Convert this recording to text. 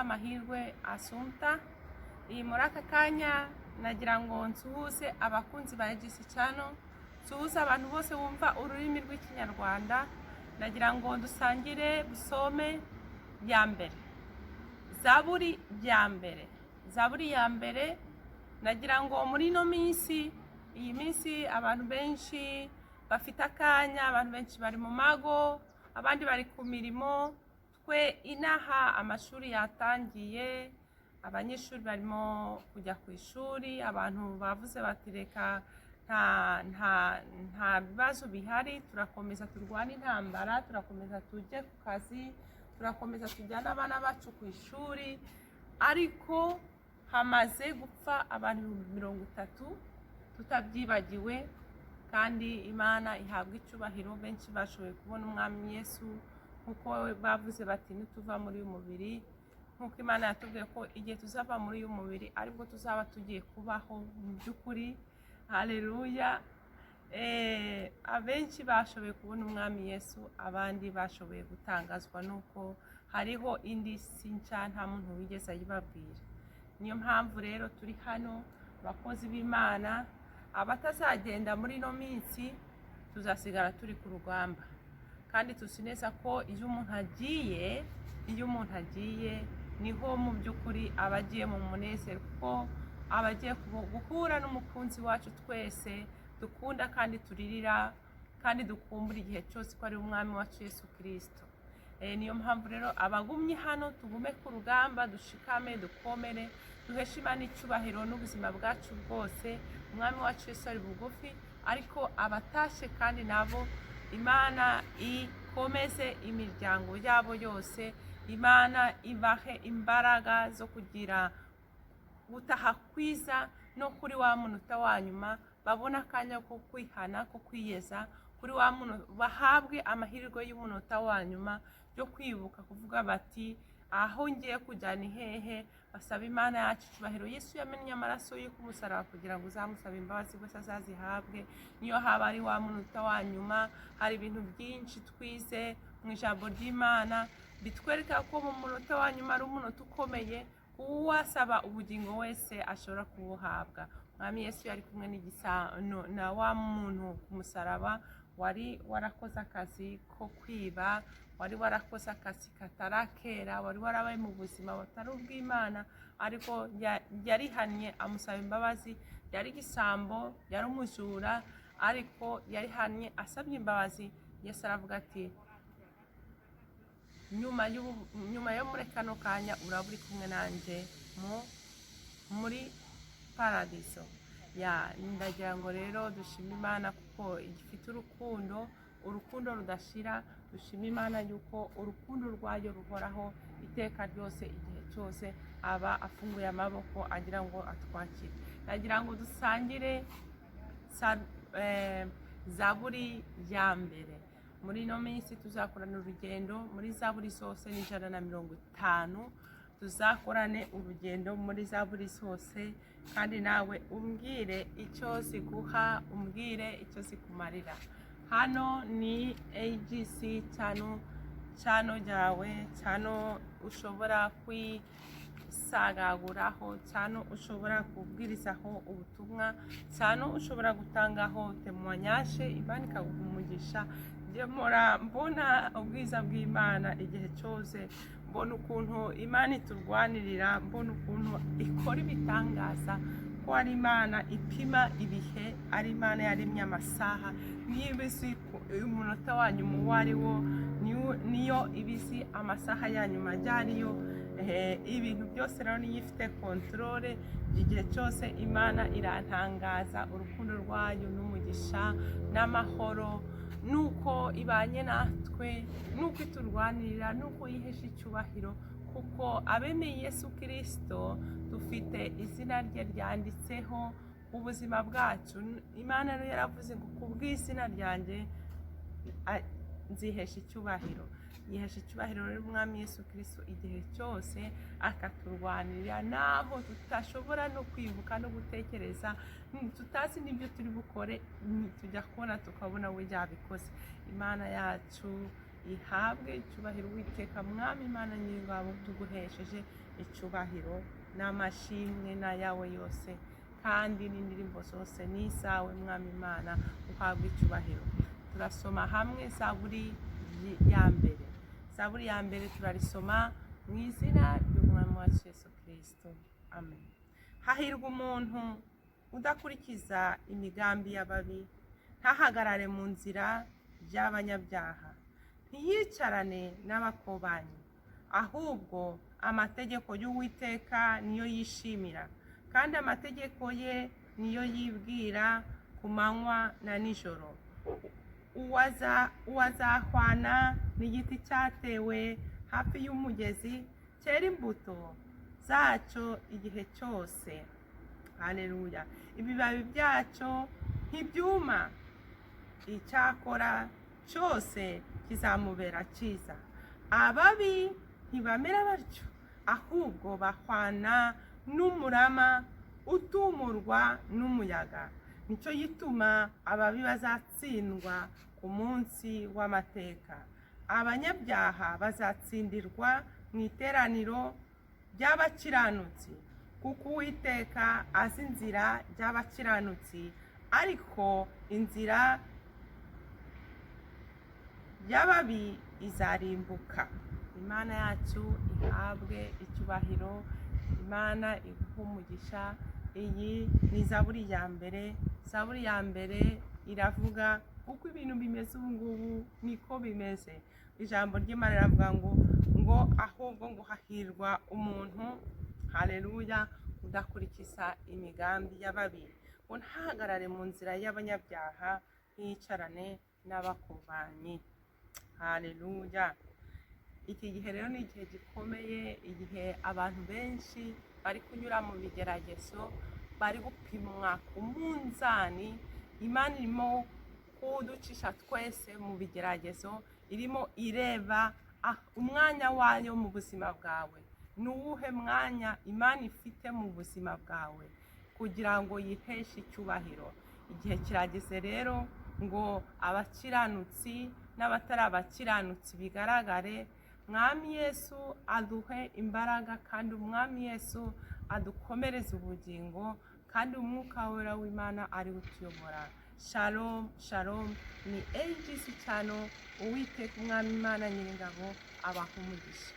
Mukamahirwe Assumpta. Iyi muri aka kanya nagira ngo nsuhuze abakunzi ba AGC Channel, nsuhuze abantu bose bumva ururimi rw'Ikinyarwanda. Nagira ngo dusangire psaume ya mbere, Zaburi ya mbere, Zaburi ya mbere. Nagira ngo muri ino minsi, iyi minsi abantu benshi bafite akanya, abantu benshi bari mu mago, abandi bari ku mirimo. Twe inaha amashuri yatangiye, abanyeshuri barimo kujya ku ishuri. Abantu bavuze bati: "Reka, nta bibazo bihari, turakomeza turwane intambara, turakomeza tujye ku kazi, turakomeza tujyane abana bacu ku ishuri." Ariko hamaze gupfa abantu 30,000, tutabyibagiwe, kandi Imana ihabwa icyubahiro. Benshi bashoboye kubona Umwami Yesu, nk'uko bavuze bati: "Nituva muri uyu mubiri," nk'uko Imana yatubwiye ko igihe tuzava muri uyu mubiri aribwo tuzaba tugiye kubaho mu by'ukuri. Haleluya! Abenshi bashoboye kubona Umwami Yesu, abandi bashoboye gutangazwa n'uko hariho indi si nshya nta muntu wigeze ayibabwira. Niyo mpamvu rero turi hano, abakozi b'Imana. Abatazagenda muri ino minsi, tuzasigara turi ku rugamba, kandi tuzi neza ko iyo umuntu agiye, iyo umuntu agiye, niho mu by'ukuri aba agiye mu munezero, kuko aba agiye guhura n'umukunzi wacu twese dukunda kandi turirira kandi dukumbura igihe cyose, ko ari Umwami wacu Yesu Kirisito. Niyo mpamvu rero abagumye hano tugume ku rugamba, dushikame, dukomere, duheshe Imana icyubahiro n'ubuzima bwacu bwose. Umwami wacu Yesu ari bugufi. Ariko abatashe kandi nabo, Imana ikomeze imiryango yabo yose, Imana ibahe imbaraga zo kugira gutaha kwiza, no kuri wa munota wa nyuma babona akanya ko kwihana, ko kwiyeza kuri wa muntu, bahabwe amahirwe y'umunota wa nyuma yo kwibuka kuvuga bati: "Aho ngiye kujya ni hehe?" Basaba Imana yacu icyubahiro. Yesu yamennye amaraso ye ku musaraba kugira ngo uzamusaba imbabazi wese azazihabwe, niyo haba ari wa munota wa nyuma. Hari ibintu byinshi twize mu ijambo ry'Imana bitwereka ko mu munota wa nyuma ari umunota ukomeye, uwasaba ubugingo wese ashobora kubuhabwa. Mwami Yesu yari kumwe na wa muntu ku musaraba wari warakoze akazi ko kwiba, wari warakoze akazi katarakera, wari warabaye mu buzima butari ubw'Imana, ariko yarihannye, amusaba imbabazi. Yari igisambo, yari umujura, ariko yarihannye, asabye imbabazi. Yesu aravuga ati: "Nyuma yo muri kano kanya uraba uri kumwe nanjye muri paradiso." Ya, ndagira ngo rero dushime Imana kuko ifite urukundo, urukundo rudashira. Dushime Imana yuko urukundo rwayo ruhoraho iteka ryose, igihe cyose aba afunguye amaboko agira ngo atwakire. Ndagira ngo dusangire Zaburi ya mbere. Muri ino minsi tuzakorana urugendo muri Zaburi zose, ni 150. Tuzakorane urugendo muri Zaburi zose, kandi nawe umbwire icyo ziguha, umbwire icyo zikumarira. Hano ni AGC Channel, channel yawe, channel ushobora kwisagaguraho, channel ushobora kubwirizaho ubutumwa, channel ushobora gutangaho témoignage, Imana ikaguha umugisha. Njye mpora mbona ubwiza bw'Imana igihe cyose, mbona ukuntu Imana iturwanirira, mbona ukuntu ikora ibitangaza, ko ari Imana ipima ibihe, ari Imana yaremye amasaha, niyo iba izi umunota wa nyuma uwo ari wo, niyo iba izi amasaha ya nyuma ajya ariyo. Ibintu byose rero niyo ifite contrôle igihe cyose. Imana irantangaza, urukundo rwayo n'umugisha n'amahoro, nuko ibanye natwe, nuko iturwanirira, nuko yihesha icyubahiro, kuko abemeye Yesu Kirisito dufite izina rye ryanditseho ubuzima bwacu. Imana rero yaravuze ngo: "Ku bw'izina ryanjye nzihesha icyubahiro." Yihesha icyubahiro rero Umwami Yesu Kirisito igihe cyose, akaturwanirira naho tutashobora no kwibuka no gutekereza, tutazi n'ibyo turi bukore, tujya kubona tukabona we yabikoze. Imana yacu. ihabwe icyubahiro. Uwiteka Mwami Imana Nyir'ingabo, tuguhesheje icyubahiro n'amashimwe n'ayawe yose, kandi n'indirimbo zose n'izawe, Mwami Imana, uhabwe icyubahiro. Turasoma hamwe Zaburi ya mbere. Zaburi ya mbere turarisoma mu izina ry'Umwami wacu Yesu Kirisito, amen. Hahirwa umuntu udakurikiza imigambi y'ababi, ntahagarare mu nzira y'abanyabyaha, ntiyicarane n'abakobanyi. Ahubwo amategeko y'Uwiteka niyo yishimira, kandi amategeko ye niyo yibwira ku manywa na nijoro. Uwazahwana n'igiti cyatewe hafi y'umugezi, cyera imbuto zacyo igihe cyose. Haleluya! Ibibabi byacyo ntibyuma, icyakora cyose kizamubera cyiza. Ababi ntibamera batyo, ahubwo bahwana n'umurama utumurwa n'umuyaga. Nicyo gituma ababi bazatsindwa ku munsi w'amateka, abanyabyaha bazatsindirwa mu iteraniro ry'abakiranutsi. Kuko Uwiteka azi inzira y'abakiranutsi, ariko inzira y'ababi izarimbuka. Imana yacu ihabwe icyubahiro. Imana iguhe umugisha. Iyi ni Zaburi ya mbere. Zaburi ya mbere iravuga uko ibintu bimeze ubu ngubu, niko bimeze. Ijambo ry'Imana riravuga ngo ahubwo ngo hahirwa umuntu, haleluya, udakurikiza imigambi y'ababi, ngo ntahagarare mu nzira y'abanyabyaha, ntiyicarane n'abakobanyi. Haleluya! Iki gihe rero ni igihe gikomeye, igihe abantu benshi bari kunyura mu bigeragezo, bari gupimwa ku munzani. Imana irimo kuducisha twese mu bigeragezo, irimo ireba umwanya wayo mu buzima bwawe. Ni uwuhe mwanya Imana ifite mu buzima bwawe kugira ngo yiheshe icyubahiro? Igihe kirageze rero ngo abakiranutsi n'abatari abakiranutsi bigaragare. Mwami Yesu aduhe imbaraga, kandi Umwami Yesu adukomereze ubugingo, kandi Umwuka Wera w'Imana ari utuyobora. Shalom, shalom. Ni AGC Channel. Uwiteka Umwami Imana Nyiringabo abaha umugisha.